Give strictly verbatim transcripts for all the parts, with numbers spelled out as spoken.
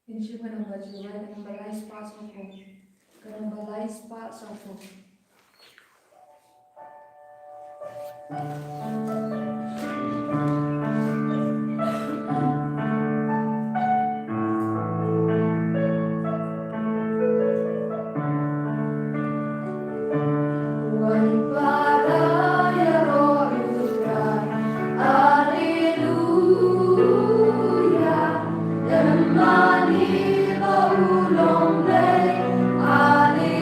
Ngin shim ka namba jingduwai, ka namba lai spah sawphew. Ka namba lai spah sawphew. Wan para ïaroh ïa U Trai. Haleluya. Lem mane ba u long Blei. Haleluya.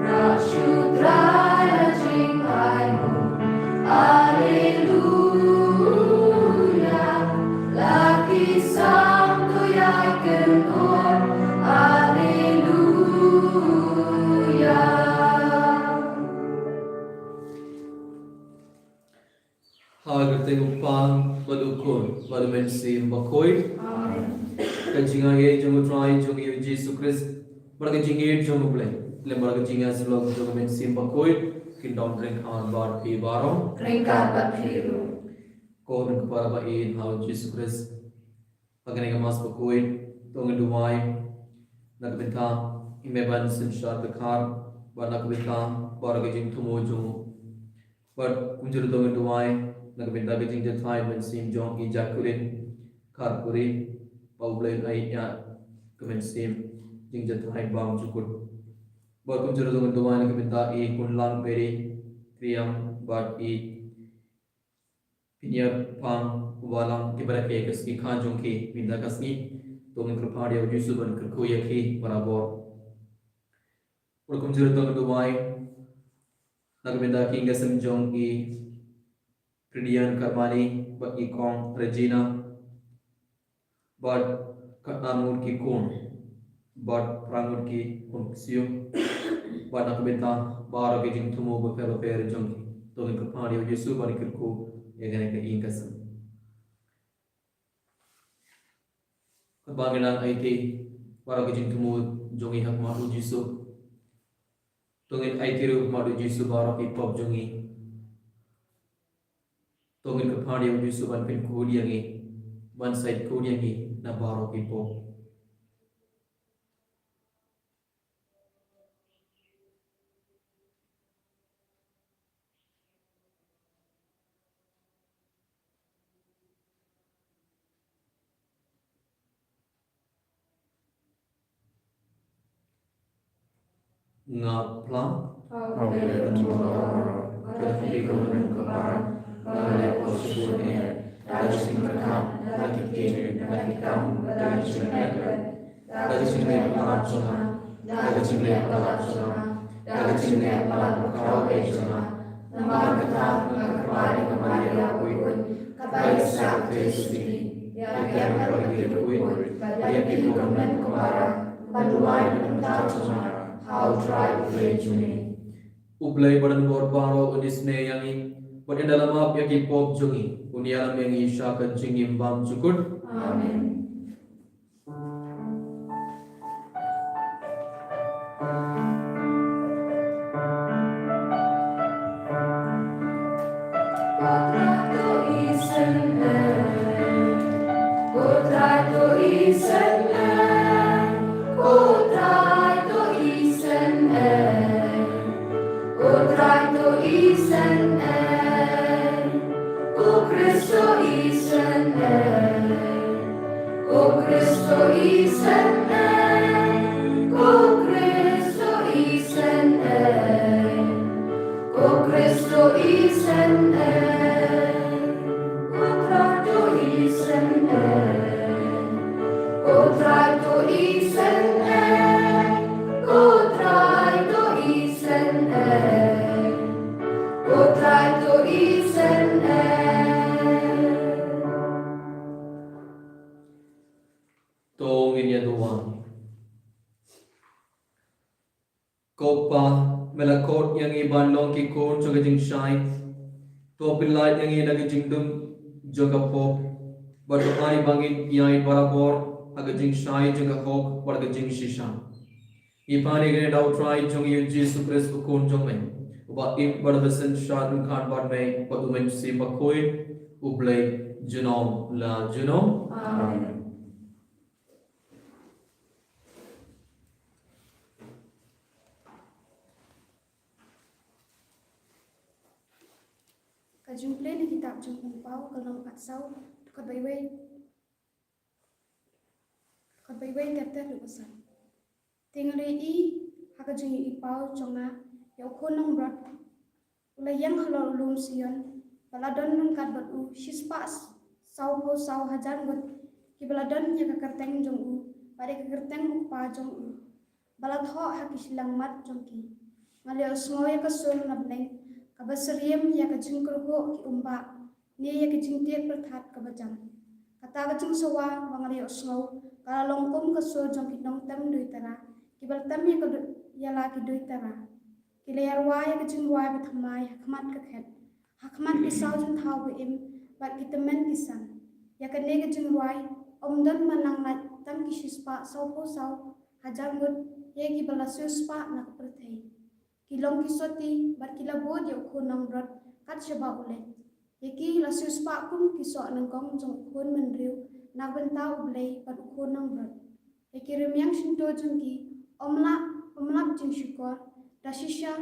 Rah sha U Trai la jingainguh. Haleluya. La ki sam to ïai kynnoh. Haleluya. Ha ka kyrteng U Kpa bad U Khun bad U Mynsiem Bakhuid. Amen. Ka jingaiei jong U Trai jong ngi U Jisu Khrist, bad ka jingïeit jong U Blei, lem bad ka jingïasyllok jong U Mynsiem Bakhuid kin don ryngkat bad phi baroh. Ryngkat bad phi ruh. Ko Mynkpara ba ïeit ha U Jisu Khrist, ha kane ka Mass bakhuid, to ngin duwai na ka bynta i Meiban Synshar Dkhar, bad na ka bynta baroh ka jingthmu jong u. Bad kumjuh ruh to ngin duwai na ka bynta ka jingjahthait mynsiem jong i Jacqueline Kharpuri, ba U Blei un ai ïa ka mynsiem jingjahthait bymjukut. Bad kumjuh ruh to ngin duwai na ka bynta i Khunlang Mary Kriang bad i Pynïar Pang Walang, kiba da kiew ïa ka sngi kha jong ki mynta ka sngi. To ngin kyrpad ïa U Jisu ban kyrkhu ïa ki barabor. Bad kumjuh ruh to ngin duwai na ka bynta ki ïing ki sem jong i Pridian Karmani bad i Kong Regina, bad ka arngut ki khun, bad phra ngut ki khun ksiew, bad na ka bynta baroh ki jingthmu bapher bapher jong ki. To ngin kyrpad ïa U Jisu ban kyrkhu ïa kane ka ïing ka sem. Katba ngin nang aiti baroh ki jingthmu jong ngi ha khmat U Jisu, to ngin aiti ruh ha khmat U Jisu baroh ki pop jong ngi. To ngin kyrpad ïa U Jisu ban pynkhuid ïa ngi, ban sait khuid ïa ngi na baroh ki pop. Nga phla. Hau Blei ba don baroh, ka da plie ka mynsiem ka para, ba nga leh ka shibun eh, da ka jingpyrkhat, da ki ktien, da ki kam, da ka jingïaid, da ka jingïaid palat jong nga, da ka jingïaid palat jong nga, da ka jingïaid palat ba khraw eh jong nga. Namar kata nga kyrpad ïa ka Maria u khuid, kaba ïaisah ka trei suki, ïa kiar bad ïa ki riewkhuid, bad ïa phi ko Mynkhuid ka para, ban duwai na ka bynta jong nga ha U Trai U Blei jong ngi. U Blei ba don bor baroh un isynei ïa ngi, bad un ïalam map ïa ki pop jong ngi, un ïalam ïa ngi sha ka jingim bymjukut. Amen. Ko Trai to isynei, ko Trai to isynei, ko Trai to isynei, ko Trai to isynei, ko Khrist to isynei. Ko Khrist to isynei, ko Khrist to isynei, ko Khrist to isynei, ko Trai to isynei, ko Trai to isynei, ko Trai to isynei, ko Trai to isynei. To ngin ïa duwai. Ko Pa, me la khot ïa ngi ban long ki khun jong ka jingshai. To pynlait ïa ngi na ka jingdum jong ka pop, bad to ai ba ngin ïaid barabor ha ka jingshai jong ka hok bad ka jingshisha. Ngi pan ïa kane da U Trai jong ngi U Jisu Khrist U Khun jong me, uba im bad uba synshar ryngkat bad me bad U Mynsiem Bakhuid, U Blei junom la junom. Amen. Ka jingpule na kitab jong u Paul ka long kat saw, ka bai wei, ka bai wei ter ter ruh ka san. Te nga la ïohi ha ka jingïohi paw jong nga ïa u khun nongbrot u la ïeng halor u lum Sion, ba la don ryngkat bad u shispah sawphew saw hajar ngut, kiba la don ïa ka kyrteng jong u bad ïa ka kyrteng u Kpa jong u, ba la thoh ha ki shyllangmat jong ki. Nga la ïohsngew ïa ka sur na bneng kaba syriem ïa ka jingkyrhuh ki umbah ne ïa ka jingtied pyrthat kaba jam. Kata ka jingsawa ba nga la ïohsngew ka la long kum ka sur jong ki nongtem duitara kiba la tem ïa ka du-, ïa la ki duitara. Ki la ïarwai ïa ka jingrwai bathymmai ha khmat ka khet, ha khmat ki saw jingthaw ba im bad ki tymmen ki san. Ïa kane ka jingrwai ym don ba nang lait tang ki shispah sawphew saw hajar ngut, ïa kiba la siewspah na ka pyrthei. Ki long ki sotti bad ki la bud ïa u khun nongbrot kat shaba u leit. Ïa ki la siewspah kum ki soh nyngkong jong u khun bynriew na ka bynta U Blei bad u khun nongbrot. Ïa ki rmiang shyntur jong ki ym lah, ym lap jingshukor, da shisha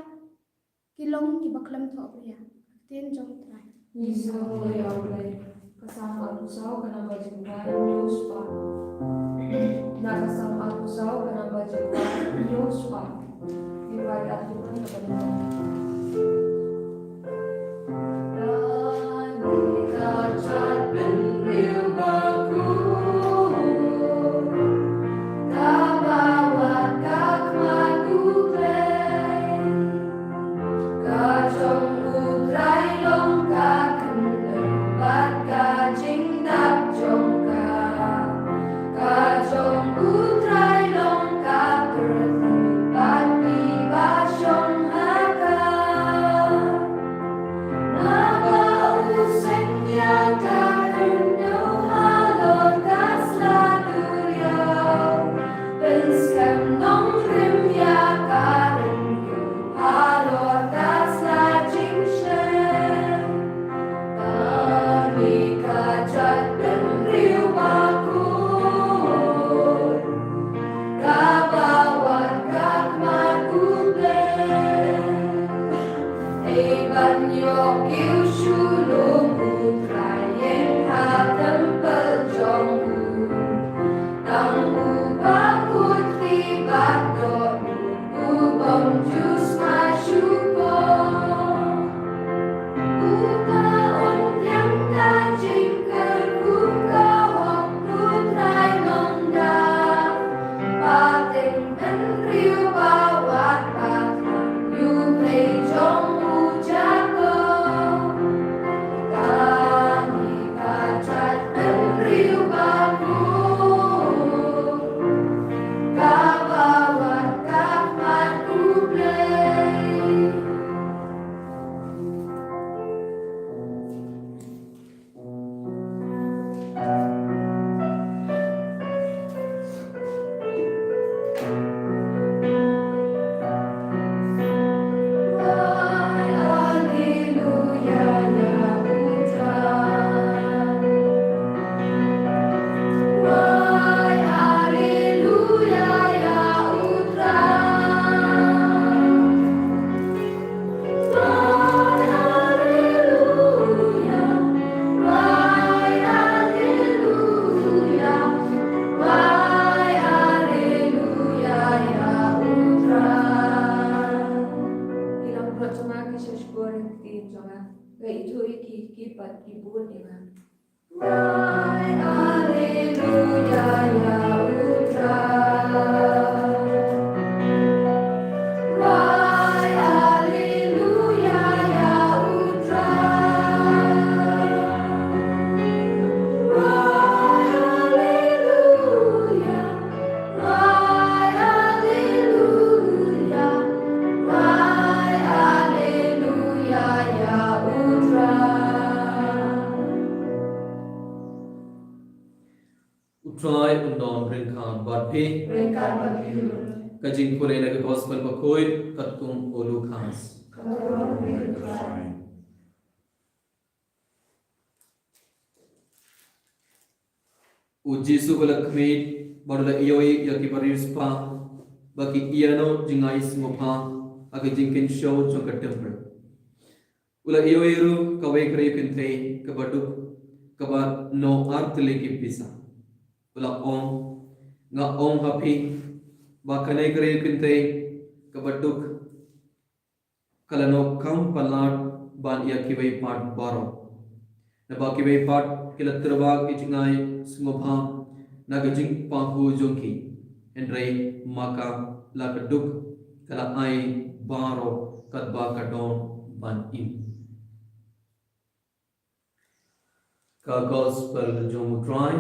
ki long kiba khlem thohbria. Ka ktien jong U Trai. Ngi sngew ïa U Blei. Ka Salm arphew saw ka namba jingkwah, hynñiew spah. Na ka Salm arphew saw ka namba jingkwah, hynñiew spah. Ngi pule ïa ka ban ka ban. Ka jait bynriew bakhuid kaba wad ka khmat U Blei. Ka jong U Trai long ka kyndon bad ka jingdap jong ka. Ka jong U Trai long ka pyrthei bad kiba shong ha ka. Naba u seng ïa ka khyndew halor ka sla duriaw, pynskhem nongrim ïa ka rynïeng halor ka sla jingshai. Kane ka jait bynriew bakhuid kaba wad ka khmat U Blei. Ei ban ïoh kiew shu lum U Trai ïeng ha templ jong u. Tang u bakhuid ki bat dohnud, u bym ju sma shu pop. Uta un thiang ka jingkyrkhu ka hok, U Trai Nongdap. Pateng bynriew ba wad ba khlaiñ, U Blei jong u Jakob. Kane ka jait bynriew bakhuid kaba wad ka khmat U Blei. Ngi la mut jong nga ki sha shkor ïa ka ktien jong nga. Nga ithuh ïa ki, ki pat ki bun ïa nga. Alleluia, ïa U Trai. Cry, Alleluia, ïa U Trai. Cry, Alleluia. Cry, Alleluia. Cry, Alleluia, ïa U Trai. U Trai un don ryngkat bad phi. Ryngkat bad phi. Ka jingpule na ka Gospel bakhuid katkum u Lukas. Ka burom ïa U Trai. U Jisu u la khmih bad u la ïohi ïa ki bariewspah ba ki ïa noh jngai sngewbha ha ka jingkynshew jong ka templ. U la ïohi ruh kawei ka riew kynthei kaba duk, kaba noh ar tylli ki pisa. U la ong, nga ong ha phi ba kane ka riew kynthei kaba duk ka la noh kham palat ban ïa kiwei pat baroh. Naba kiwei pat ki la tyrwa ki jngai sngewbha na ka jingpahuh jong ki, hynrei ma ka la ka duk ka la ai baroh katba ka don ban im. Ka Gospel jong U Trai.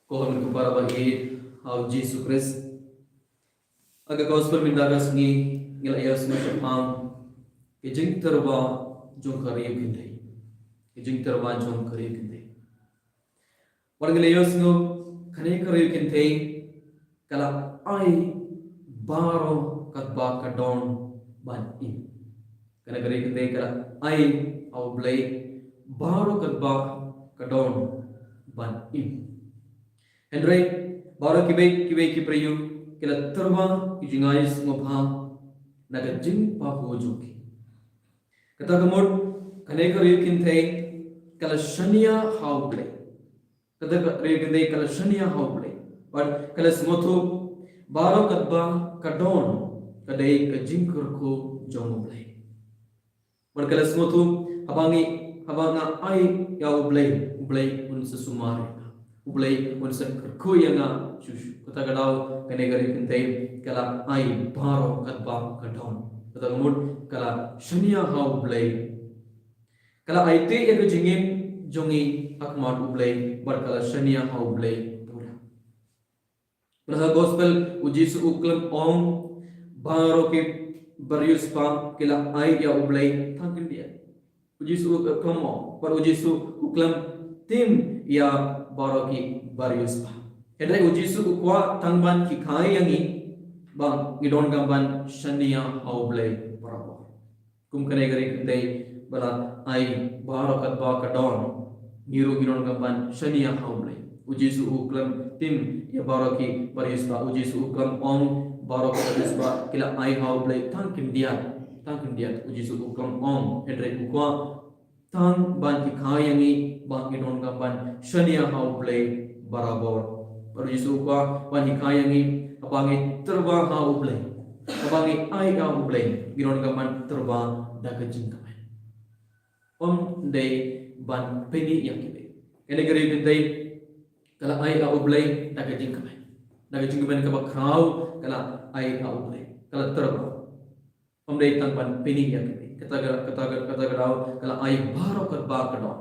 Ko hynmen ko para ba ïeit ha U Jisu Khrist. Ha ka Gospel mynta ka sngi ngi la ïohsngew shaphang ka jingtyrwa jong ka riew kynthei. Ka jingtyrwa jong ka riew kynthei. Bad ngi la ïohsngew kane ka riew kynthei ka la ai baroh katba ka don ban im. Kane ka riew kynthei ka la ai ha U Blei baroh katba ka don ban im. Hynrei baroh kiwei kiwei ki briew ki la tyrwa ki jngai sngewbha na ka jingpahuh jong ki. Kata ka mut kane ka riew kynthei ka la shaniah ha U Blei. Kata ka riew kynthei ka la shaniah ha U Blei bad ka la sngewthuh baroh katba ka don ka dei ka jingkyrkhu jong U Blei. Bad ka la sngewthuh haba ngi, haba nga ai ïa U Blei, U Blei un sa sumar ïa nga, U Blei un sa kyrkhu ïa nga shuh shuh. Kata ka daw kane ka riew kynthei ka la ai baroh katba ka don. Kata ka mut ka la shaniah ha U Blei. Ka la aiti ïa ka jingim jong ngi ha khmat U Blei bad ka la shaniah ha U Blei pura. Bad ha Gospel U Jisu u khlem ong baroh ki bariewspah ki la ai ïa U Blei tang khyndiat. U Jisu u khlem ong, bad U Jisu u khlem tim ïa baroh ki bariewspah. Hynrei U Jisu u kwah tang ban hikai ïa ngi ba ngi donkam ban shaniah ha U Blei barabor. Kum kane ka riew kynthei ba la ai baroh katba ka don, ngi ruh ngi donkam ban shaniah ha U Blei. U Jisu u khlem tim ïa baroh ki bariewspah, U Jisu u khlem ong baroh ki bariewspah ki la ai ha U Blei tang khyndiat, tang khyndiat. U Jisu u khlem ong, hynrei u kwah tang ban hikai ïa ngi ba ngi donkam ban shaniah ha U Blei barabor. Bad U Jisu u kwah ban hikai ïa ngi haba ngi tyrwa ha U Blei, haba ngi ai ha U Blei, ngi donkam ban tyrwa da ka jingkmen. Ym dei ban pyni ïa kiwei. Kane ka riew kynthei ka la ai ha U Blei da ka jingkmen. Da ka jingkmen kaba khraw ka la ai ha U Blei. Ka la tyrwa. Ym dei tang ban pyni ïa kiwei. Kata ka, kata ka, kata ka daw ka la ai baroh katba ka don.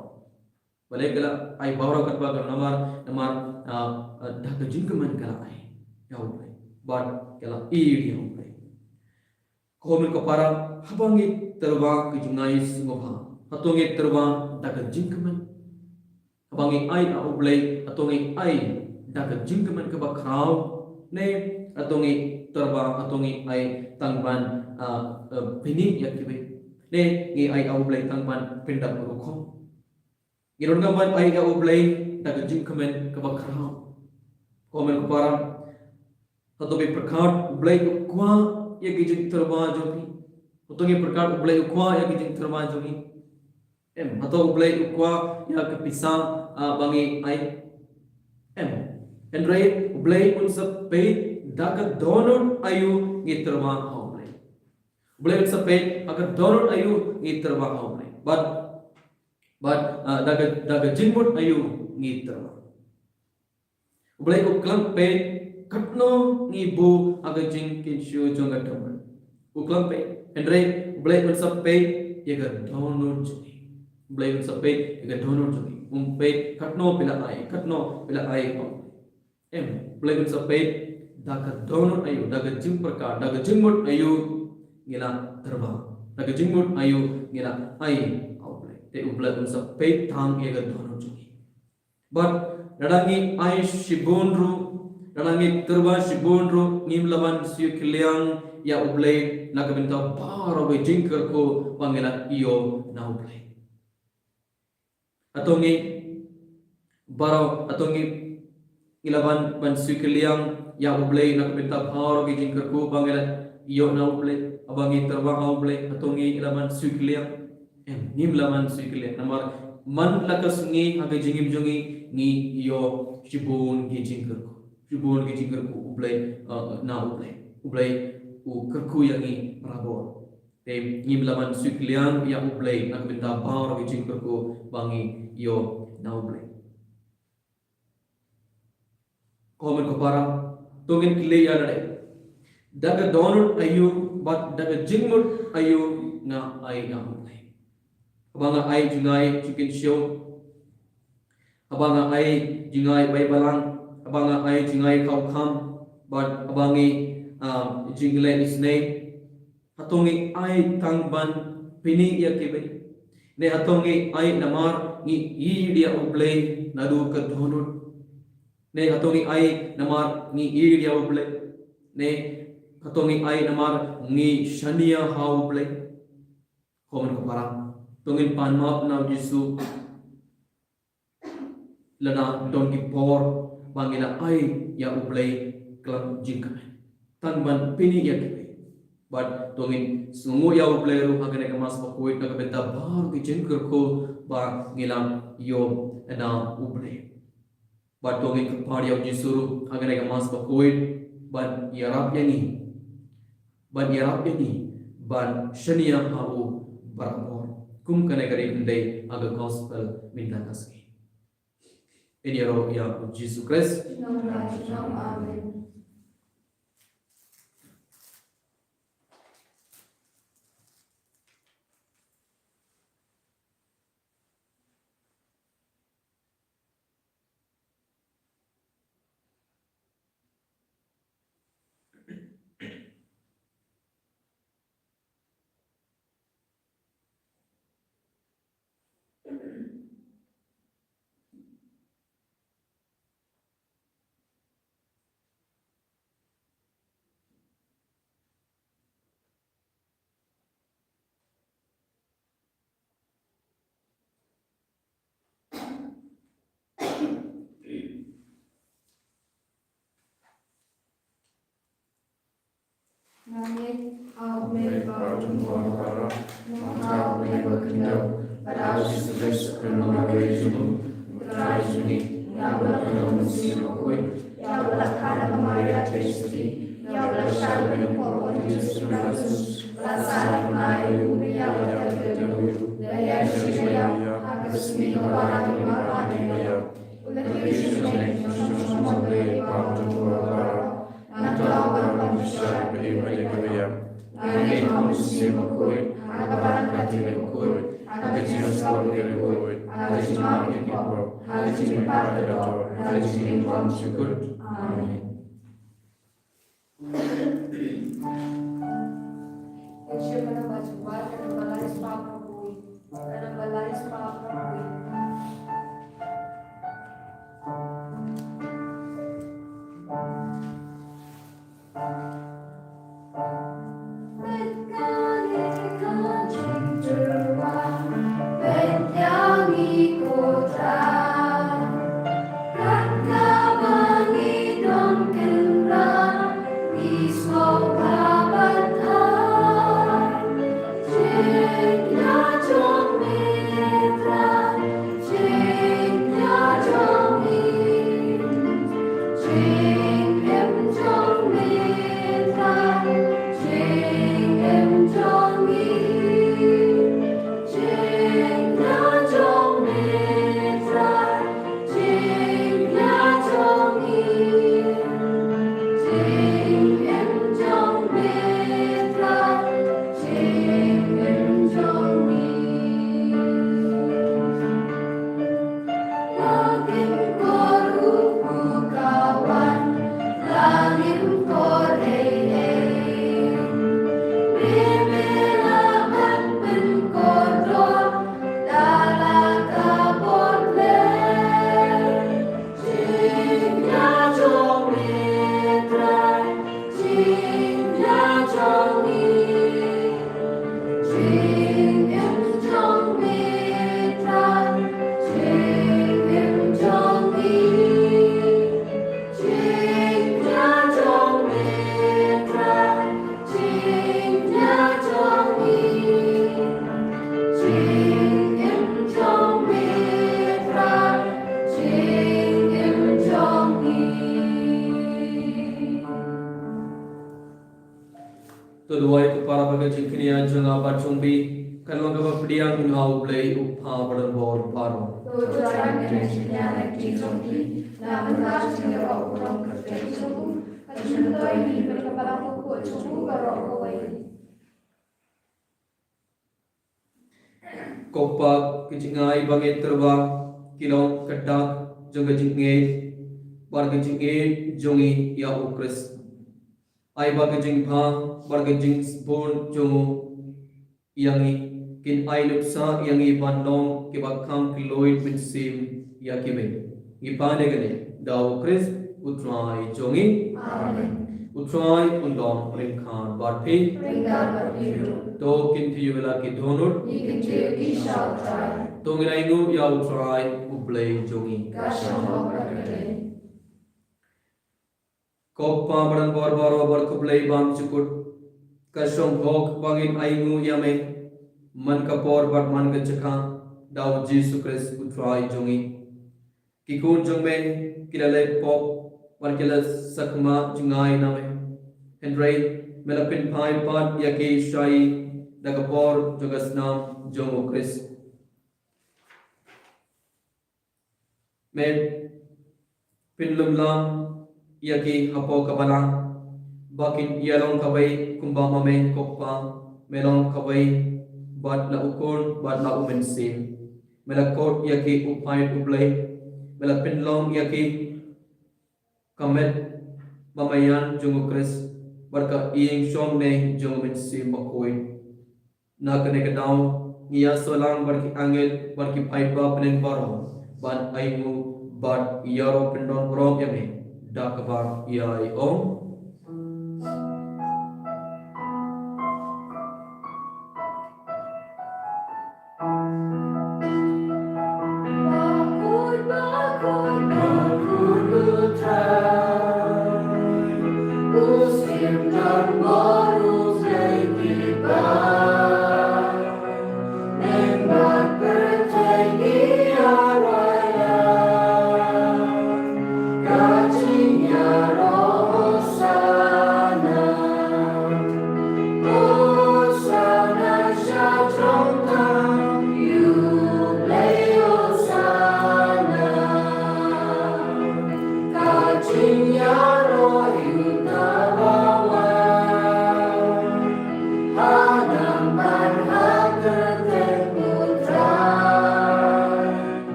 Balei ka la ai baroh katba ka don? Namar, namar, ah, ah, da ka jingkmen ka la ai ïa U Blei. Bad ka la ïeit ïa U Blei. Ko hynmen ko para, haba ngi tyrwa ki jngai sngewbha, hato ngi tyrwa da ka jingkmen? Haba ngi ai ha U Blei, hato ngi ai da ka jingkmen kaba khraw? Ne hato ngi tyrwa, hato ngi ai tang ban, ah, ah, pyni ïa kiwei? Ne ngi ai ha U Blei tang ban pyndap rukom? Ngi donkam ban ai ha U Blei da ka jingkmen kaba khraw. Ko hynmen ko para, hato ngi pyrkhat U Blei u kwah ïa ki jingtyrwa jong ngi? Hato ngi pyrkhat U Blei u kwah ïa ki jingtyrwa jong ngi? Em. Hato U Blei u kwah ïa ka pisa, ah, ba ngi ai? Em. Hynrei U Blei un sa peit da ka dohnud aïu ngi tyrwa ha U Blei. U Blei un sa peit ha ka dohnud aïu ngi tyrwa ha U Blei. Bad, bad, ah, da ka, da ka jingmut aïu ngi tyrwa. U Blei u khlem peit katno ngi buh ha ka jingkynshew jong ka templ. U khlem peit. Hynrei U Blei un sa peit ïa ka dohnud jong ngi. U Blei un sa peit ïa ka dohnud jong ngi. Um peit katno phi la ai, katno phi la ai. Em. U Blei un sa peit da ka dohnud aïu, da ka jingpyrkhat, da ka jingmut aïu ngi la tyrwa, da ka jingmut aïu ngi la ai ha U Blei. Te U Blei un sa peit tang ïa ka dohnud jong ngi. Bad lada ngi ai shibun ruh, Lada ngi tyrwa shibun ruh, ngim lah ban siew kylliang ïa U Blei na ka bynta baroh ki jingkyrkhu ba ngi la ïoh na U Blei. Hato ngi baroh, hato ngi, ngi lah ban, ban siew kylliang ïa U Blei na ka bynta baroh ki jingkyrkhu ba ngi la ïoh na U Blei? Haba ngi tyrwa ha U Blei, hato ngi lah ban siew kylliang? Em, ngim lah ban siew kylliang. Namar man la ka sngi ha ka jingim jong ngi, ngi ïoh shibun ki jingkyrkhu, shibun ki jingkyrkhu U Blei, eh, na U Blei. U Blei u kyrkhu ïa ngi barabor. Te ngim lah ban siew kylliang ïa U Blei na ka bynta baroh ki jingkyrkhu ba ngi ïoh na U Blei. Ko hynmen ko para, to ngin kylli ïa lade, da ka dohnud aïu bad da ka jingmut aïu nga ai ïa U Blei? Haba nga ai jngai jingkynshew, haba nga ai jngai bai balang, haba nga ai jngai kham kham, bad haba ngi, ah, jingleh isynei, hato ngi ai tang ban pyni ïa kiwei? Ne hato ngi ai namar ngi ïeit ïa U Blei naduh ka dohnud? Ne hato ngi ai namar ngi ïeit ïa U Blei? Ne hato ngi ai namar ngi shaniah ha U Blei? Ko hynmen ko para, to ngin pan map na U Jisu. Lada don ki por ba ngi la ai ïa U Blei khlem jingkmen, tang ban pyni ïa kiwei. Bad to ngin sngewnguh ïa U Blei ruh ha kane ka Mass bakhuid na ka bynta baroh ki jingkyrkhu ba ngi la ïoh na U Blei. Bad to ngin kyrpad ïa U Jisu ruh ha kane ka Mass bakhuid ban ïarap ïa ngi, ban ïarap ïa ngi ban shaniah ha U barabor, kum kane ka ri khyndai ha ka Gospel mynta ka sngi. Ngin ïaroh ïa U Jisu Khrist. Amen. Nga ngeit ha U Blei Kpa jong ngi baroh, Kpa U Blei ba khyndew, bad ha U Jisu Khrist U Nongpynïaid jong ngi, U Trai jong ngi, ïa uba la kynnoh Mynsiem Bakhuid, ïa uba la kha da ka Maria Theisotti, ïa uba la shah lyngkhuh u Pontius Pilatus, la sah, la kynmaw, la ïap, la ïaid sha ka jingim, ha ka sngi kaba ar, ha ka sngi kaba ar. Nga ngeit ha U Mynsiem Bakhuid, ha ka barakat jong U Mynsiem Bakhuid, ha ka jingïasyllok jong U Mynsiem Bakhuid, ha ka jingmap jong U Mynsiem Bakhuid, ha ka jingmihpat jong U Mynsiem Bakhuid, ha ka jingim jong U Mynsiem Bakhuid. Amen. To duwai ko para ba ka jingkñia jong nga bad jong phi kan long kaba pdiang ha U Blei U Kpa badonbor baroh. Ko Kpa, ka jingïeit ba ngi tyrwa ki long ka dak jong ka jingïeit bad ka jingïeit jong ngi ïa U Khrist. Ai ba ka jingbha bad ka jingsbun jong u ïa ngi kin ai nuksa ïa ngi ban long kiba kham kylluid mynsiem ïa kiwei. Ngi pan ïa kane da U Khrist U Trai jong ngi. Amen. U Trai un don ryngkat bad phi. Ryngkat bad phi ruh. To kin thiew ïa la ki dohnud. Ngi kin thiew ïa ki sha U Trai. To ngin ainguh ïa U Trai U Blei jong ngi. Ka shong hok bad ka dei. Ko Kpa badonbor baroh bad ko Blei bymjukut. Ka shong hok ba ngin ainguh ïa me man ka por bad man ka jaka da U Jisu Khrist U Trai jong ngi. Ki khun jong me ki la leh pop bad ki la sakma jngai na me. Hynrei me la pynphai pat ïa ki shaei da ka por jong ka snam jong U Khrist. Me pynlumlam ïa ki hapoh ka balang ba kin ïa long kawei kumba ma me ko Kpa me long kawei bad la U Khun bad la U Mynsiem. Me la khot ïa ki u paid U Blei. Me la pynlong ïa ki ka met ba maïan jong U Khrist bad ka ïing shong ne jong U Mynsiem Bakhuid. Na kane ka daw ngi ïasoh lang bad ki angel bad ki paidbah bneng baroh ban ainguh bad ïaroh pyndon burom ïa me da kaba ïa ong.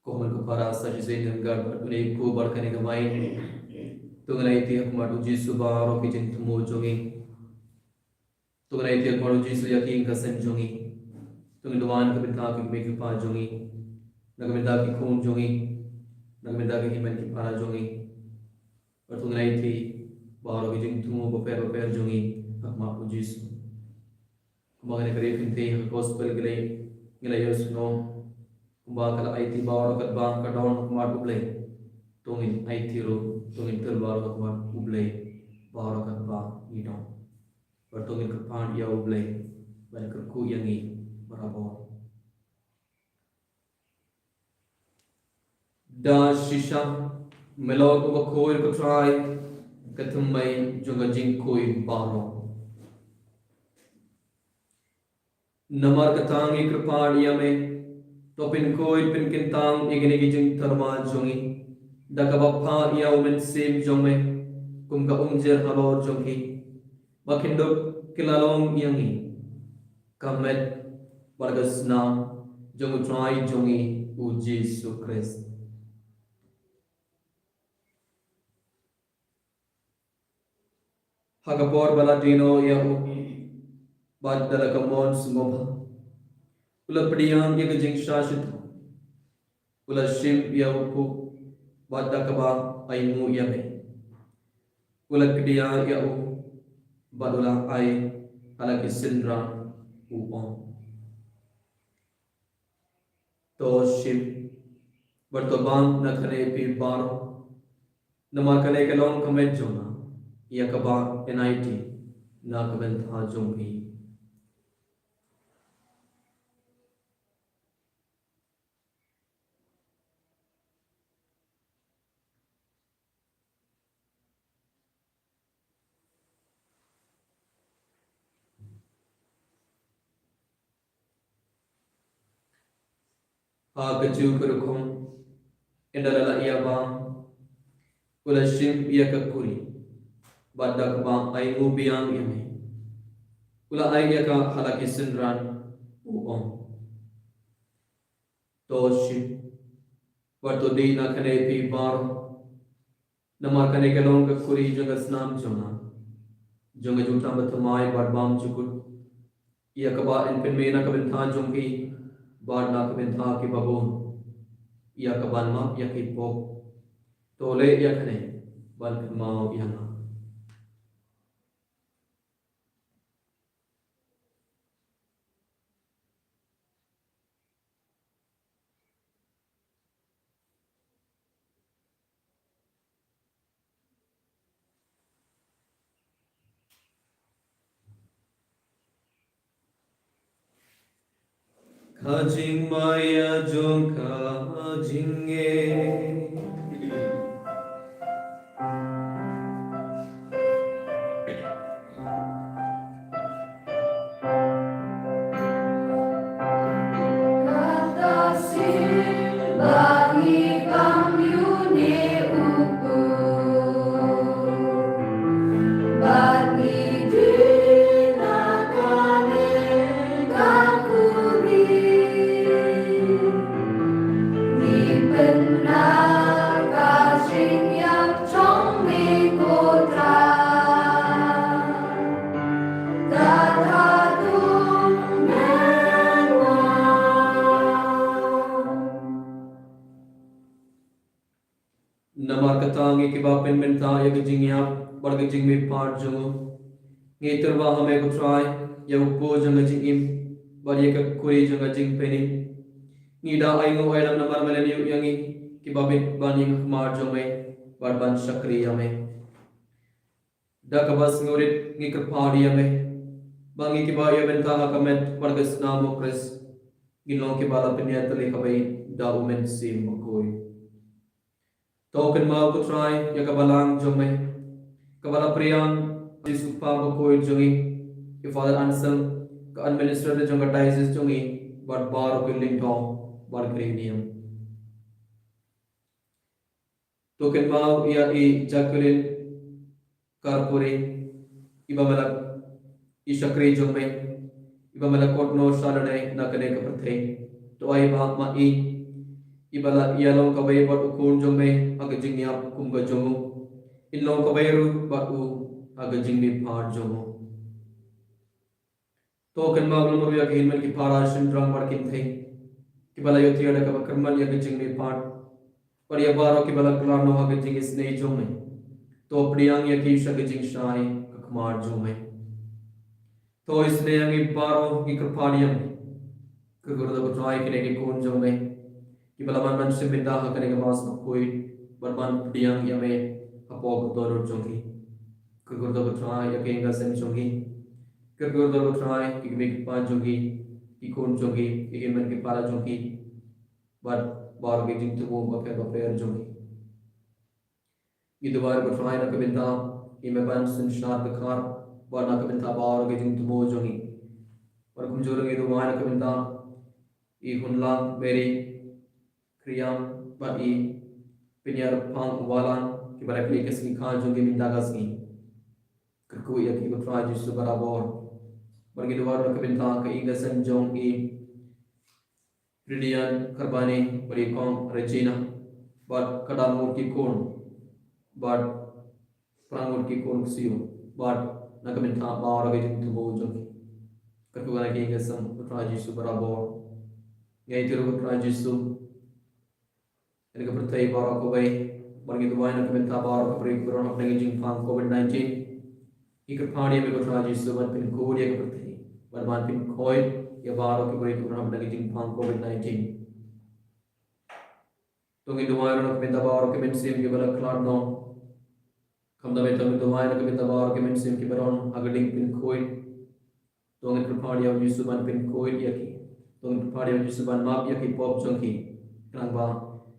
Kumne ko para sa shisien ngan gat bad une ko bar kane ka mai. To ngin aiti ha khmat U Jisu baroh ki jingthmu jong ngi. To ngin aiti ha khmat U Jisu ïa ki ïing ki sem jong ngi. To ngin duwan ka bynta ki kmie ki kpa jong ngi. Na ka bynta ki khun jong ngi. Na ka bynta ki hynmen ki para jong ngi. Bad to ngin aiti baroh ki jingthmu bapher bapher jong ngi ha khmat U Jisu. Kumba kane ka ri kynthei ha gospel ngi la, ngi la ïohsngew kumba ka la aiti baroh katba ka don ha khmat U Blei. To ngin aiti ruh, to ngin tyrwa ruh ha khmat U Blei baroh katba ngi don. Bad to ngin kyrpad ïa U Blei ban kyrkhu ïa ngi barabor. Da shisha me long uba khuid ko Trai, ka thymmei jong ka jingkhuid baroh. Namar kata ngi kyrpad ïa me, to pynkhuid pynkyntang ïa kine ki jingtyrwa jong ngi da kaba phah ïa U Mynsiem jong me kum ka umjer halor jong ki, ba kin dup ki la long ïa ngi ka met bad ka snam jong U Trai jong ngi U Jisu Khrist. Ha ka por ba la dieng noh ïa u bad da la ka mon sngewbha, u la pdiang ïa ka jingshah shitom, u la shim ïa u puk bad da kaba ainguh ïa me, u la kdiah ïa u bad u la ai ha la ki synran, u ong: To To shim, bad to bang na kane phi baroh, namar kane ka long ka met jong nga, ïa kaba yn aiti na ka bynta jong phi. Ha kajuh ka rukom, ynda la lah ïa bam, u la shim ïa ka kuri, bad da kaba ainguh biang ïa me, u la ai ïa ka ha la ki synran, u ong: To shim, bad to dih na kane phi baroh, namar kane ka long ka kuri jong ka snam jong nga, jong ka jutang bathymmai bad bymjukut, ïa kaba yn pynmih na ka bynta jong phi bad na ka bynta kiba bun, ïa kaban map ïa ki pop. To leh ïa kane ban kynmaw ïa nga. Ka jingmaïa jong ka jingngeit. Namar kata ngi kiba pynmynta ïa ka jingïap bad ka jingmihpat jong u, ngi tyrwa ha me ko Trai, ïa u kpu jong ka jingim bad ïa ka kuri jong ka jingpynim. Ngi da ainguh ailad namar me la ïoh ïa ngi kiba bit ban ïeng ha khmat jong me bad ban shakri ïa me. Da kaba sngewrit ngi kyrpad ïa me ba ngi kiba ïa bynta ha ka met bad ka snam u Khrist ngin long kiba la pynïatylli kaba ïeit da u Mynsiem Bakhuid. To kynmaw ko Trai ïa ka balang jong me, kaba la pdiang da u Soiphant Bakhuid jong ngi, i Father Anselm, ka administrator jong ka diocese jong ngi, bad baroh ki lyngdoh bad ki riewniam. To kynmaw ïa i Jacqueline Karpuri, iba me la, i shakri jong me, iba me la khot noh sha lade na kane ka pyrthei. To ai ba ma i, iba la ïalong kawei bad u khun jong me ha ka jingïap kum ka jong u, in long kawei ruh bad u ha ka jingmihpat jong u. To kynmaw lem ruh ïa ki hynmen ki para shynrang bad kynthei kiba la ïohthiah da kaba kyrmen ïa ka jingmihpat, bad ïa baroh kiba la klar noh ha ka jingisynei jong me. To pdiang ïa ki sha ka jingshai ka khmat jong me. To isynei ïa ngi baroh, ngi kyrpad ïa me. Kyrkhu ruh ko Trai ïa kine ki khun jong me kiba la wan ban shim bynta ha kane ka Mass bakhuid bad ban pdiang ïa me hapoh ka dohnud jong ki. Kyrkhu ruh ko Trai ïa ka ïing ka sem jong ki. Kyrkhu ruh ko Trai ïa ki kmie ki kpa jong ki, ki khun jong ki, ïa ki hynmen ki para jong ki, bad baroh ki jingthmu bapher bapher jong ki. Ngi duwai ruh ko Trai na ka bynta i Meiban Synshar Dkhar bad na ka bynta baroh ki jingthmu jong ngi. Bad kumjuh ruh ngi duwai na ka bynta i Hunlang Mary Kriam bad i Pynïarphang Walang kiba la khleh ka sngi kha jong ki mynta ka sngi. Kyrkhu ïa ki ko Trai Jisu barabor. Bad ngi duwai ruh na ka bynta ka ïing ka sem jong i Brilliant Kharbani bad i Kong Regina bad ka dang ngut ki khun bad phra ngut ki khun ksiew bad na ka bynta baroh ki jingthmu jong ki. Kyrkhu ïa ki ïing ki sem ko Trai Jisu barabor. Ngi aiti ruh ko Trai Jisu ïa ka pyrthei baroh kawei, bad ngi duwai na ka bynta baroh ki briew kiba don hapdeng ka jingphang covid nineteen. Ngi kyrpad ïa me ko Trai Jisu ban pynkhuid ïa ka pyrthei bad ban pynkhuid ïa baroh ki briew kiba don hapdeng ka jingphang covid nineteen. To ngin duwai ruh na ka bynta baroh ki mynsiem kiba la khlad noh. Kumta mynta ngin duwai ruh na ka bynta baroh ki mynsiem kiba don ha ka dieng pynkhuid. To ngin kyrpad ïa U Jisu ban pynkhuid ïa ki. To ngin kyrpad ïa U Jisu ban map ïa ki pop jong ki, khnang ba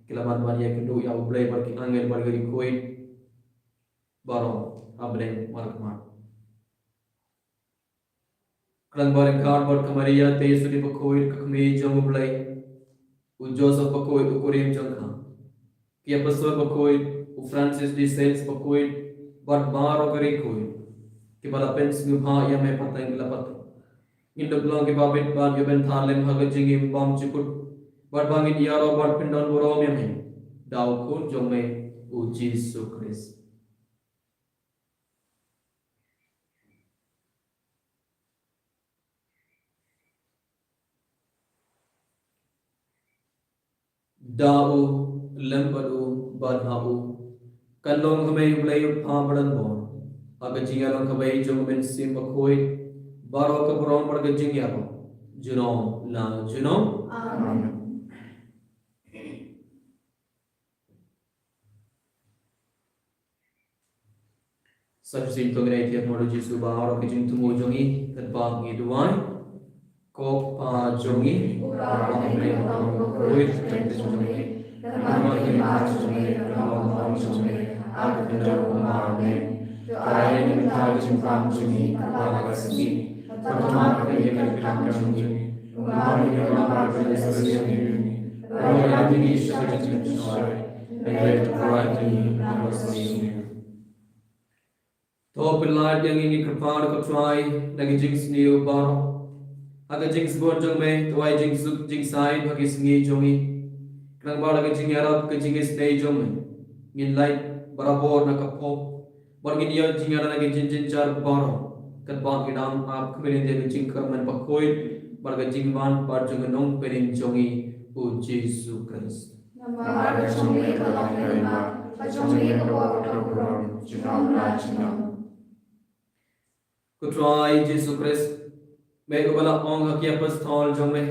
ki lah ban wan ïakynduh ïa U Blei bad ki angel bad ki riewkhuid baroh ha bneng markhmat. Khnang ba ryngkat bad ka Maria te Joseph bakhuid, ka kmie jong U Blei, U Joseph bakhuid u kurim jong ka, ki apostol bakhuid, U Francis de Sales bakhuid, bad baroh ki riewkhuid kiba la pynsngewbha ïa me pateng la pateng, ngin dup long kiba bit ban ïoh bynta lem ha ka jingim bymjukut, bad ba ngin ïaroh bad pyndonburom ïa me da U Khun jong me, U Jisu Khrist. Da U, lem bad U, bad ha U, kan long ha me U Blei U Kpa badonbor, ha ka jingïalong kawei jong U Mynsiem Bakhuid, baroh ka burom bad ka jingïaroh, junom la junom. Amen. Sa shisien to ngin ïa thied mo da U Jisu baroh ki jingthmu jong ngi, katba ngi duwai. Ko Kpa jong ngi uba ha bneng, ha ka kyrteng jong ngi, ka mon ka jong ngi, ka long ka mon jong ngi ha ka khyndew kumba ha bneng. To ai ïa ngi mynta ka jingpang jong ngi kaba ha ka sngi, bad to map ïa ngi ka jingkhlaiñ jong ngi, kumba ngi la map ïa ki jingkhlaiñ jong ngi, bad ym ïalam ïa ngi sha ka jingpynshoi, hynrei to pynlait ïa ngi na ka sngi. To pynlait ïa ngi, ngi kyrpad ko Trai, na ki jingsniew baroh. Ha ka jingsbun jong me to ai jingsuk jingsaiñ ha ki sngi jong ngi, khnang ba da ka jingïarap ka jingisynei jong me ngin lait barabor na ka pop, bad ngin ïoh jingïada na ki jingjynjar baroh, katba ngi dang ap khmih lynti ïa ka jingkyrmen bakhuid bad ka jingwan pat jong U Nongpynim jong ngi, U Jisu Khrist. Namar ka jong me ka long ka hima, ka jong me ka burom, junom la junom. Ko Trai Jisu Khrist, me uba la ong ha ki apostol jong me,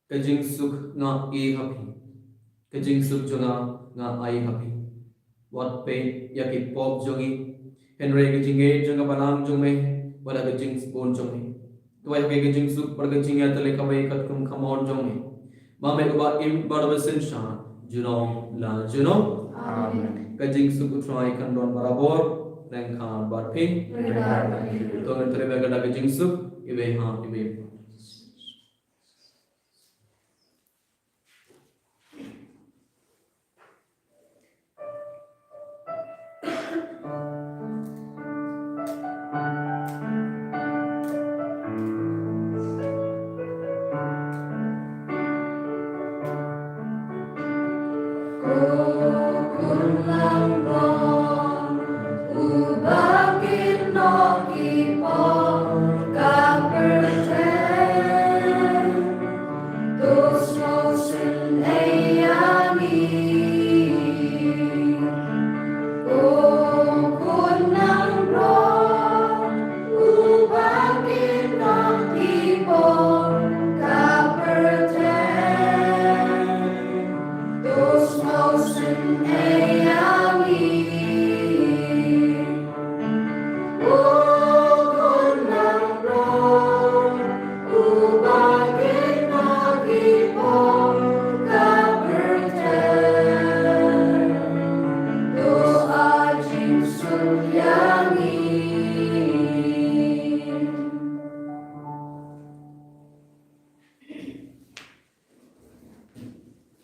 ka jingsuk nga ai ha phi, ka jingsuk jong nga nga ai ha phi. Wat peit ïa ki pop jong ngi, hynrei ka jingngeit jong ka balang jong me, wat ïa ka jingsbun jong me. To ai ha phi ka jingsuk bad ka jingïatylli kawei katkum ka mon jong me, ba me uba im bad uba synshar junom la junom. Amen. Ka jingsuk U Trai kan don barabor, ryngkat bad phi. Ryngkat bad phi. To ngin trei bad ka jingsuk iwei ha iwei.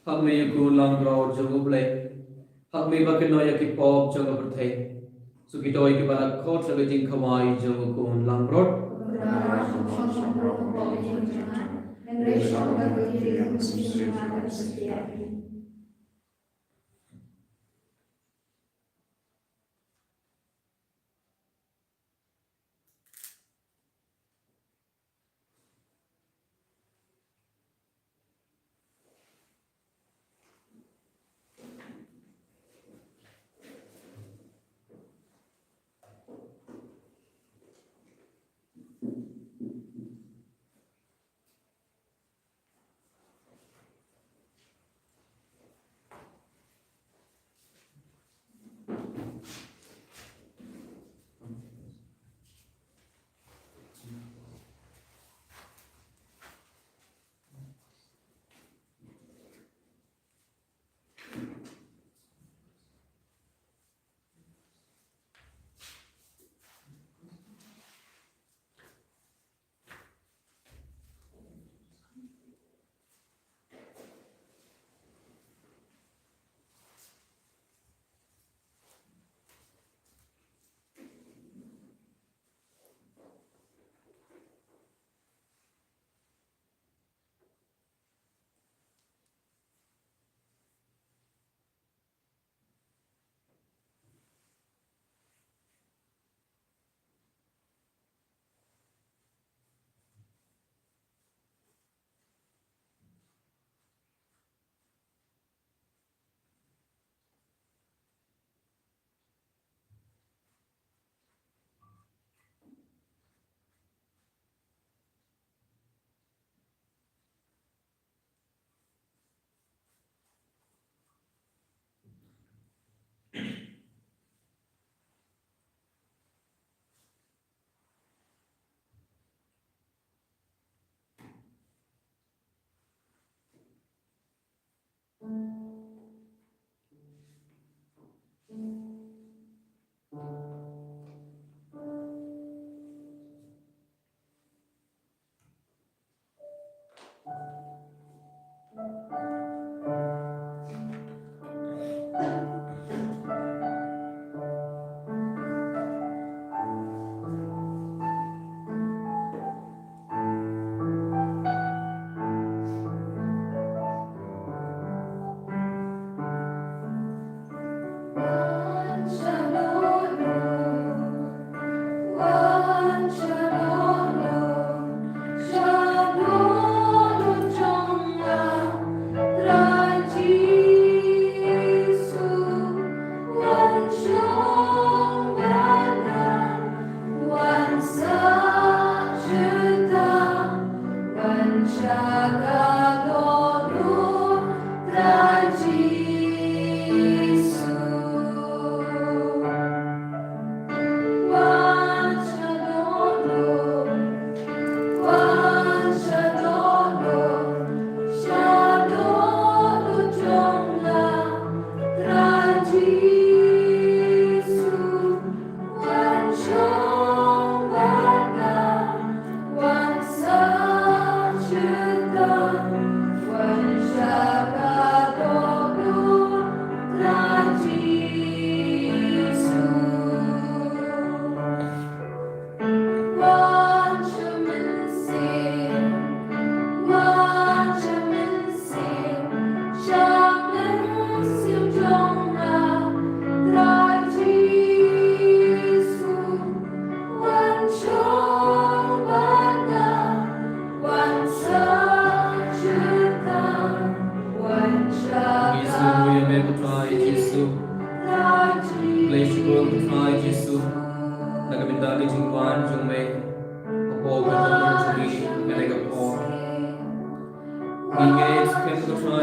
Ha me, ko Lambrot jong U Blei. Ha me ba kynnoh ïa ki pop jong ka pyrthei. Sa kito kiba la khot sha ka jingkhawai jong u Lambrot.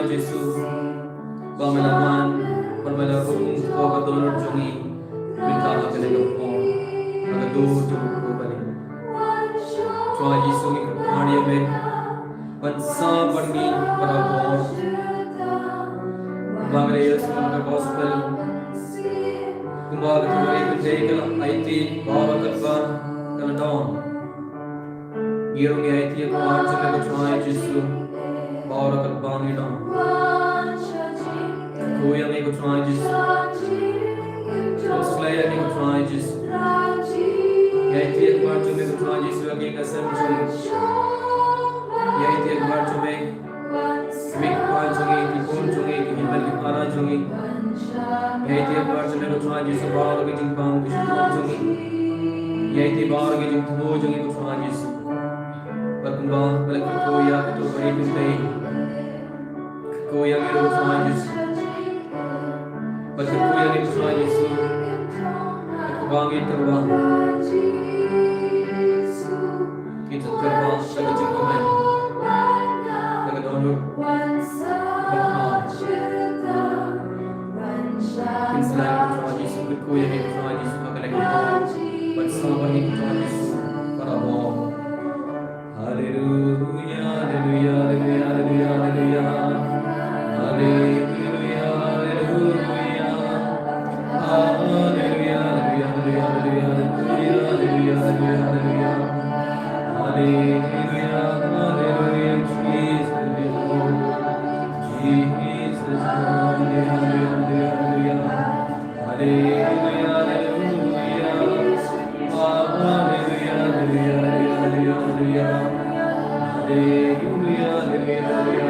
Jisu, ba me la wan, ba me la rung ko ka dohnud jong ngi, mynta ha kane ka por, ha ka dur jong u kali. Trai Jisu, ngi kyrpad ïa me ban sah bad ngi barabor. Ba me la ïohsngew ka gospel, kumba ka thawei ka dei ka la aiti baroh katba ka la don. Ngi ruh ngi aiti ïa ka wan jong me ko Trai Jisu baroh katba ngi don. Kyrkhu ïa ngi ko Trai Jisu. Khuslai ïa ngi ko Trai Jisu. Ngi aiti ïa ka wan jong me ko Trai Jisu ha ki ka sem jong ngi. Ngi aiti ïa ka wan jong me. Ki mei ki pa jong ngi, ki khun jong ngi, ki hynmen ki para jong ngi. Ngi aiti ïa ka wan jong me ko Trai Jisu baroh ki jingpang ki jingpang jong ngi. Ngi aiti baroh ki jingthmu jong ngi ko Trai Jisu. Bad kumba me la kyrkhu ïa kito ba ïeit. Kyrkhu ïa ngi ko Trai Jisu. Bad kyrkhu ïa ngi ko Trai Jisu. Bad kyrkhu ïa ngi ko Trai Jisu. Kin sa kyrpad sa ka jingkmen, sa ka dohnud. Kin sa ïa ka Trai Jisu, kyrkhu ïa ka Trai Jisu ha kane ka por. Ban sah bad ka Trai Jisu barabor. Haleluya, haleluya, haleluya, haleluya, haleluya. Haleluya, haleluya. Haleluya, haleluya, haleluya, haleluya, haleluya, haleluya, haleluya. Haleluya, haleluya, Jesus, Jesus, haleluya, haleluya, haleluya. Haleluya, haleluya. Haleluya, haleluya, haleluya, haleluya. Haleluya, haleluya,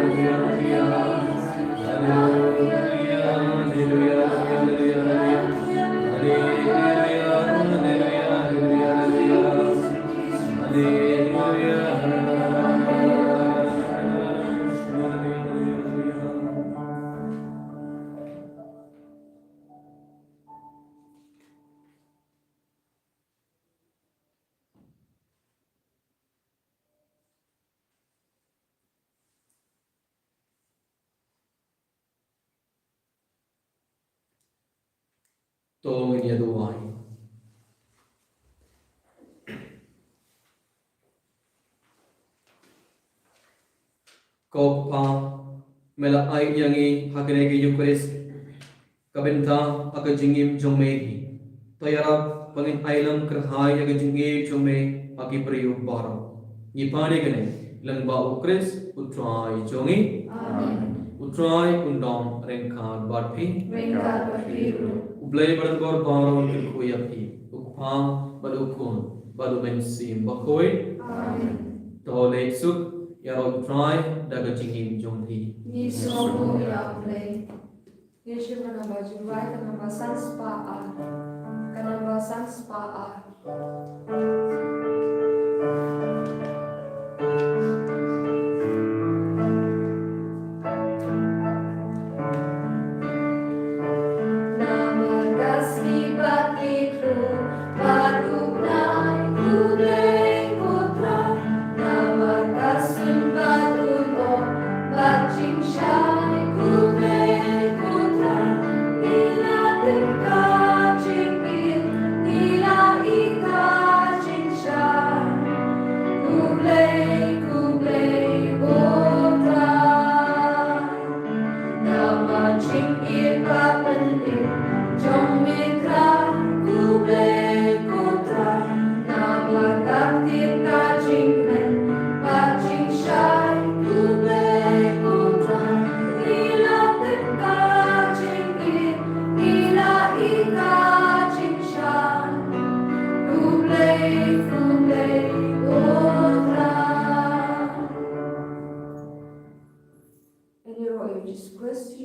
haleluya, haleluya. To ngin ïa duwai. Ko Kpa, me la ai ïa ngi ha kane ka Eucharist ka bynta ha ka jingim jong me hi. To ïarap ba ngin ailem kyrhai ïa ka jingim jong me ha ki briew baroh. Ngi pan ïa kane lyngba U Khrist U Trai jong ngi. Amen. U Trai un don ryngkat bad phi. Ryngkat bad phi ruh. U Blei badonbor baroh un kyrkhu ïa phi, U Kpa bad U Khun bad U Mynsiem Bakhuid. Amen. To leit suk, ïaroh U Trai da ka jingim jong phi. Ngi sngewbha ïa U Blei. Ngi shim ka namba jingduwai, ka namba san spah ar. Ka namba san spah ar. Ïaroh ïa U Jisu Khrist.